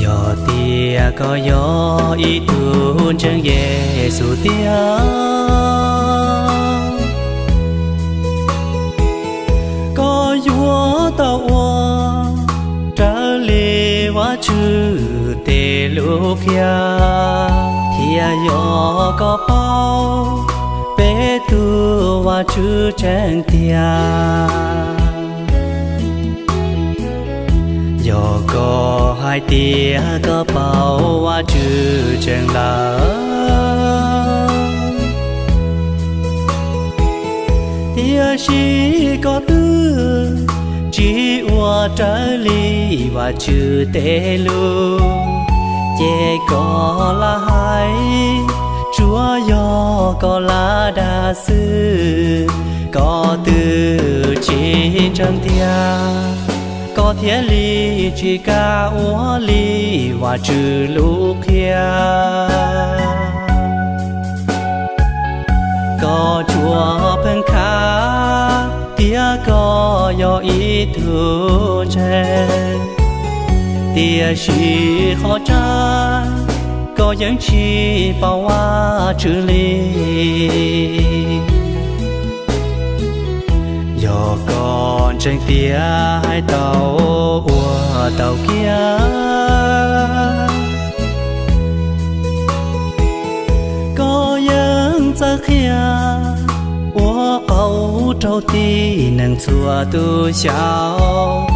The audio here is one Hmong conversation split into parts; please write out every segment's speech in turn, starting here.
Yog tias koj yog ib tug ntseeg Yexus tiag, koj yuav tau ua raws li Vajtswv tej lus qhia, thiab yog koj paub peb tus Vajtswv tseeb tiag. Yog koj hais tias koj paub Vajtswv tseeb lawm, tiam sis koj twb tsis ua raws li Vajtswv tej lus, ces koj lam hais tsuas yog koj lam dag xwb, koj twb tsis ntseeg tiag, koj thiaj li tsis kam ua li Vajtswv lus qhia. Koj tsuas pheej khav tias koj yog ib tug ntseeg, tiam sis qhov tseeb koj yeej tsis paub Vajtswv li. Yog koj ntseeg tiag hais tau ua tau kiag, koj yeej txawj qhia ua qauv rau tib neeg txhua tus xyaum,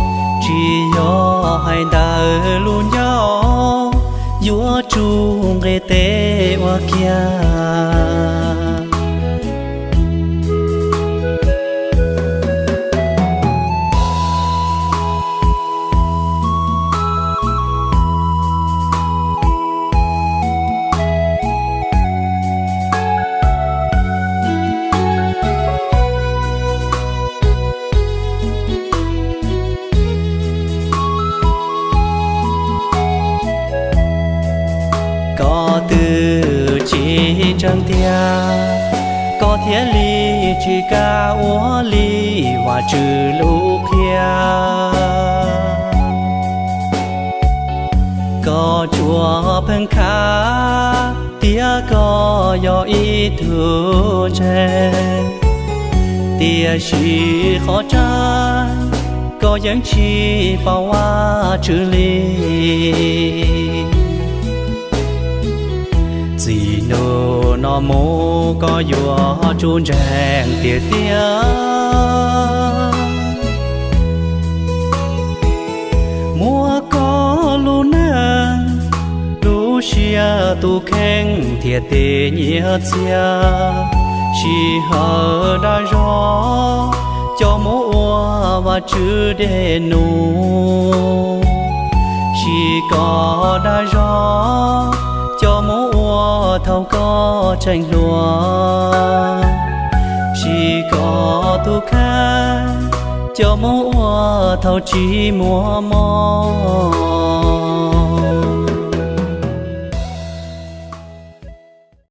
tsis yog hais ntawm lub ncauj yuav tsum nqis tes ua kiag. Koj twb tsis ntseeg tiag, koj thiaj li tsis kam ua li Vajtswv lus qhia. Koj tsuas pheej khav tias koj yog ib tug ntseeg, tiam sis qhov tseeb koj yeej tsis paub Vajtswv li. Txij hnub no mus koj yuav tsum ntseeg tiag tiag, muab koj lub neej, lub siab, tus kheej thiab tej nyiaj txiag, sij hawm dag zog coj mus ua Vajtswv dej num, sib koj dag zog coj mus ua thaum koj tseem hluas, sib koj tus kheej coj mus ua thaum tsis muaj mob.